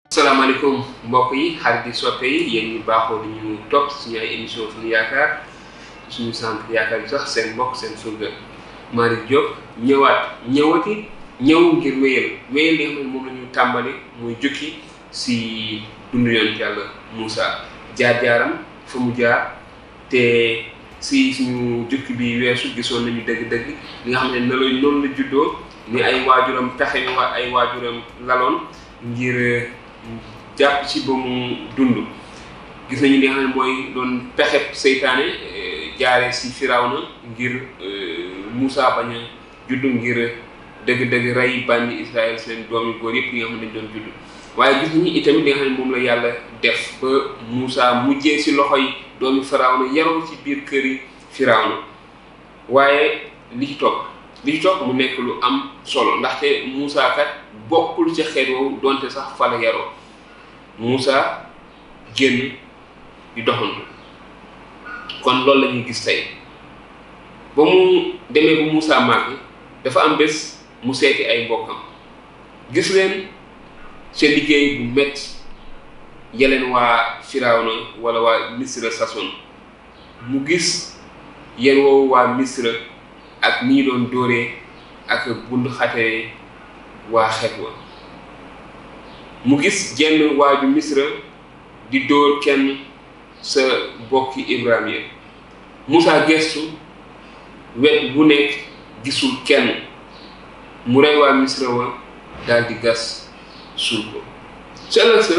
salaamaaleykum mbokk yi xarit di soppe yi yéen ñi baaxoo di ñu topp suñu ay émission suñu yaakaar suñu centre yaakaar bi sax seen mbokk seen surga Malick Diop ñëwati ngir wéyal li nga xam ne moom la ñu tàmbali muy jukki si dundu Yonent Yalla Moussa jaar-jaaram fa mu jaar te si suñu jukki bi weesu gisoon nañu dëgg-dëgg li nga xam ne noonu la juddoo ni ay waajuram pexe ay waajuram laloon ngir jàpp ci ba mu dund. Gis nañu li nga xam ne mooy doon pexe seytaane jaaree si Firawna ngir Musaa bañ a juddu ngir dëgg-dëgg rey bànni Israël seen doomi góor yëpp yi nga xam ne dañ doon juddu. waaye gis nañu itamit li nga xam ne moom la yàlla def ba Musaa mujjee si loxoy doomi Firawna yaroo ci biir këri Firawna. waaye li ci topp mu nekk lu am solo ndaxte Musaa kat bokkul ci xeet woowu donte sax fa la yaroo. Musaa génn di doxantu kon loolu la ñuy gis tey ba mu demee bu Musaa màgg dafa am bés mu seeti ay bokkam gis leen seen liggéey bu metti yeleen waa Firawna wala waa Misra sason mu gis yéen woowu waa Misra ak ni ñu doon dóoree ak bund xatee waa xeet wa mu gis jenn waaju Misra di dóor kenn sa bokki Ebrë ya. Musaa geestu wet bu nekk gisul kenn mu rey waa Misra wa daldi gas suul ko. ci ëllëg sa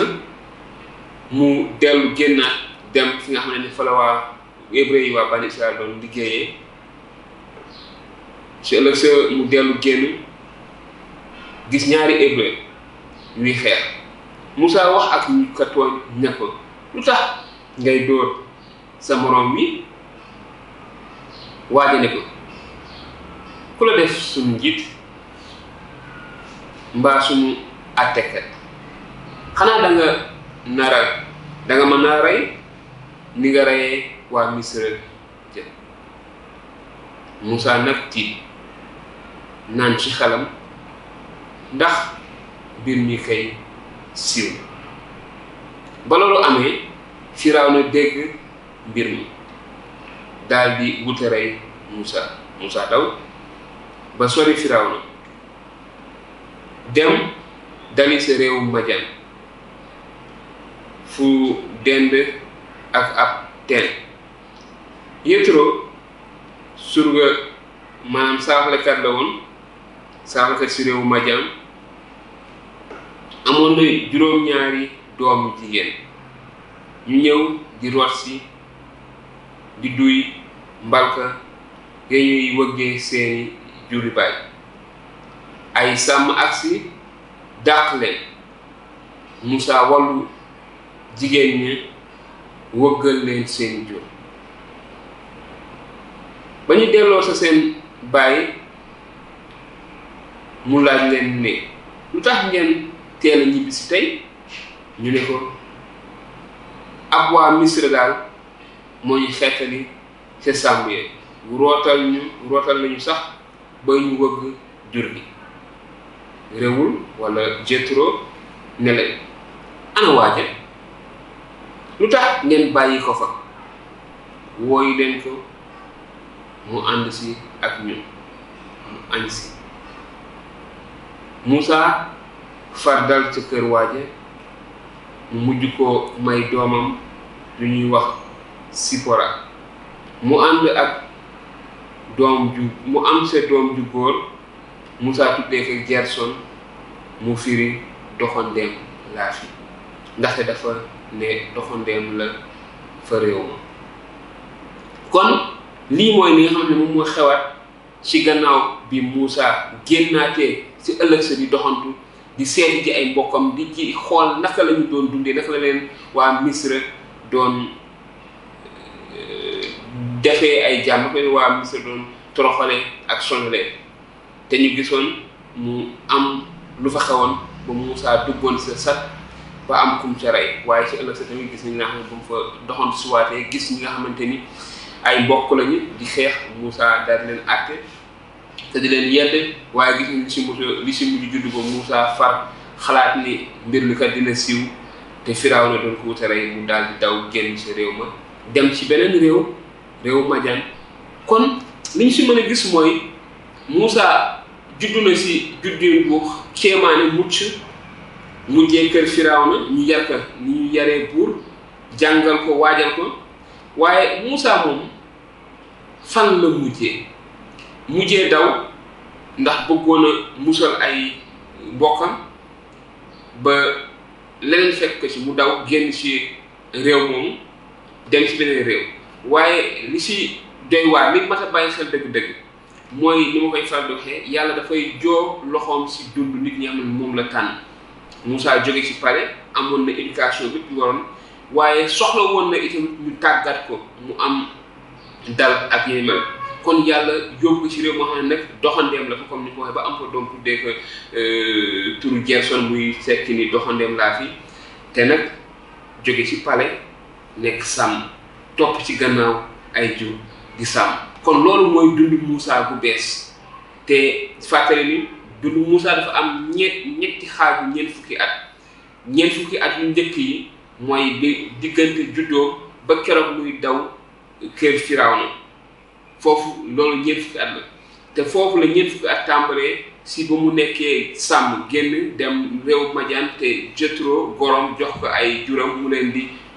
mu dellu génnaat dem fi nga xam ne fa la waa Ebrë yi waa bani Israël doon liggéeyee. ci ëllëg sa mu dellu génn gis ñaari Ebrë yuy xeex. Musaa wax ak ñu ko tooñ ne ko lu tax ngay dóor sa moroom mi waaja ne ko ku la def suñu njiit mbaa suñu àttekat xanaa da nga mën a rey ni nga reyee waa Misra ja. Musaa nag tiit naan ci xelam ndax mbir mi kay siiw ba loolu amee Firawna dégg mbir mi daldi wuta rey Musaa daw ba sori Firawna dem dali sa réewum Majan fu dend ak ab teen. Yétro surga maanaam saaxlekat la woon saaxlekat si réewu Majan amoon na juróom-ñaari doomu jigéen ñu ñëw di root si di duy mbalka ya ñuy wëggee seeni juri baay. ay sàmm agsi dàq leen. Musaa wallu jigéen ñi wëggal leen seeni jur. ba ñu delloo sa seen baay mu laaj leen ne lu tax ngeen teel a ñibbi si tey. ñu ne ko ab waa Misra daal moo ñu xettali ca sàmm yee rootal nañu sax ba ñu wëgg jur gi. réewul wala Jétro ne leen ana waaja lu tax ngeen bàyyi ko fa wooyu leen ko mu ànd si ak ñun mu añ si. Musaa far dal ca kër waaja mu mujj ko may doomam lu ñuy wax Sipora mu ànd ak mu am sa doom ju góor. Musaa tuddee ko Gerson mu firi doxandeem laa fi ndaxte dafa ne doxandeem la fa réew ma. kon lii mooy li nga xam ne moom moo xewaat ci gannaaw bi Musaa génnaatee ci ëllëg sa di doxantu di seeti ji ay mbokkam di ci xool naka la ñu doon dundee naka la leen waa Misra doon defee ay jàmm naka la waa Misra doon toroxale ak sonale. te ñu gisoon mu am lu fa xewoon ba Musaa duggoon sa sat ba am kum ca rey. waaye ci ëllëg sa tamit gis nañ nga xam ne ba mu fa doxantu suwaatee gis ñi nga xamante ni ay mbokk lañu di xeex. Musaa daal di leen àtte te di leen yedd waaye gis nañ li si mujj judd ba Musaa far xalaat ni mbir mi kat dina siiw te Firawna doon ko wuta rey mu daal di daw génn ci réew ma dem ci beneen réewu Majan. kon li ñu si mën a gis mooy Moussa juddu na si juddu bu kéemaane mujjee kër Firawna ñu yar ko ni ñu yaree buur jàngal ko waajal ko waaye Moussa moom fan la mujjee daw ndax bëggoon a musal ay bokkam ba leneen fekk ko ci mu daw génn ci réew moomu dem ci beneen réew. waaye li ci doy waar li mat a bàyyi xel dëgg-dëgg mooy ni ma koy faral di waxee yàlla dafay joo loxoom ci dund nit ñi xam ne moom la tànn. Moussa jóge ci palais amoon na éducation bi waroon waaye soxla woon na itam ñu tàggat ko mu am dal ak yeneen mel kon yàlla yóbbu ko ci réew moo xam ne nag doxandeem la ko comme ni ko waxee ba am ko doom tuddee ko turu Gerson muy sekki ni doxandeem laa fi te nag jóge ci palais nekk sàmm topp ci gannaaw ay jur di sàmm kon loolu mooy dund Moussa bu bees te fàttali ni dundu Moussa dafa am ñetti xaaju ñeent fukki at yu njëkk yi mooy bi diggante juddoo ba keroog muy daw kër Firawna foofu loolu ñeent fukki at la te foofu la ñeent fukki at tàmbalee si ba mu nekkee sàmm génn dem réew Majan te Jethro gorom jox ko ay juram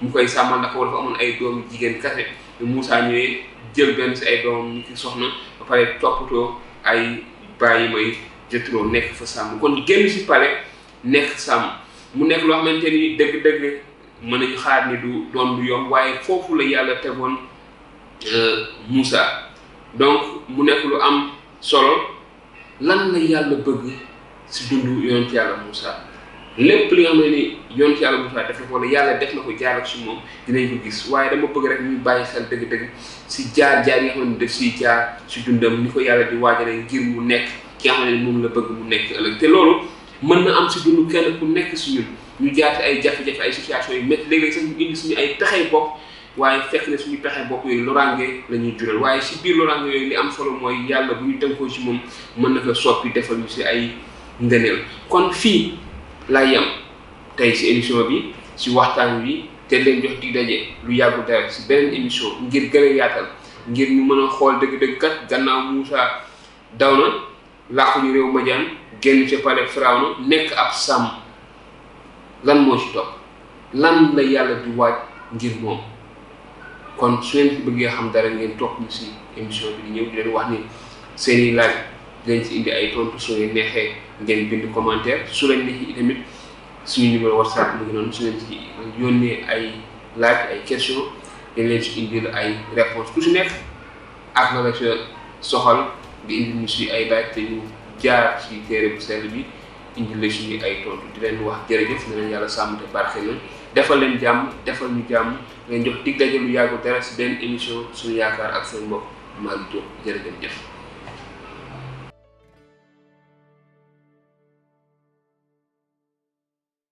mu koy sàmmal ndax dafa amoon ay doomu jigéen kase Moussa ñëwee jël benn si ay doomam ñu ki soxna ba pare toppatoo ay bàyyi may Jethro nekk fa sàmm kon génn si palais nekk sàmm mu nekk loo xamante ni dëgg-dëgg mën nañu xaar ni du doon lu yomb waaye foofu la yàlla tegoon Moussa donc mu nekk lu am solo lan la yàlla bëgg si dundu Yonent Yalla Moussa lépp li nga xam ne ni Yonent Yalla Moussa def na ko wala yàlla def na ko jaar ak si moom dinañ ko gis waaye dama bëgg rek ñu bàyyi xel dëgg-dëgg si jaar-jaar yi nga xam ne def siy jaar si dundam ni ko yàlla di waajale ngir mu nekk ki nga xam ne moom la bëgg mu nekk ëllëg te loolu mën na am si dundu kenn ku nekk si ñun ñu jaate ay jafe-jafe ay situation yu métti léeg-léeg sax ñu indi suñu ay pexey bopp waaye fekk na suñu pexe bopp yooyu loraange la ñuy jural waaye si biir loraange yooyu li am solo mooy yàlla bu ñu tënkoo ci moom mën na ko soppi defal ñu si ay ngëneel kon fii laay yam tey si émission bi si waxtaan wi te leen jox di daje lu yàggu dara si beneen émission ngir gën a yaatal ngir ñu mën a xool dëgg-dëgg kat gannaaw Moussa daw na làqu ñu réew Majan génn ca palais Firawna nekk ab sàmm lan moo ci topp lan la yàlla di waaj ngir moom kon su ngeen fi bëggee xam dara ngeen topp ñu si émission bi di ñëw di leen wax ni seeni laaj dinañ si indi ay tontu su ngeen neexee ngeen bind commentaire su leen neexee tamit suñu numéro WhatsApp mu ngi noonu su leen ci yónnee ay laaj ay question dañ leen si indil ay réponse ku si nekk ak na la sa soxal di indi ñu si ay laaj te ñu jaar ci téere bu sell bi indi la suñu ay tontu di leen wax jërëjëf na leen yàlla sàmm te barke na defal leen jàmm defal ñu jàmm ngeen jox dig daje lu yàggu dara si benn émission suñu yaakaar ak seen mbokk Malick Diop jërëjëf.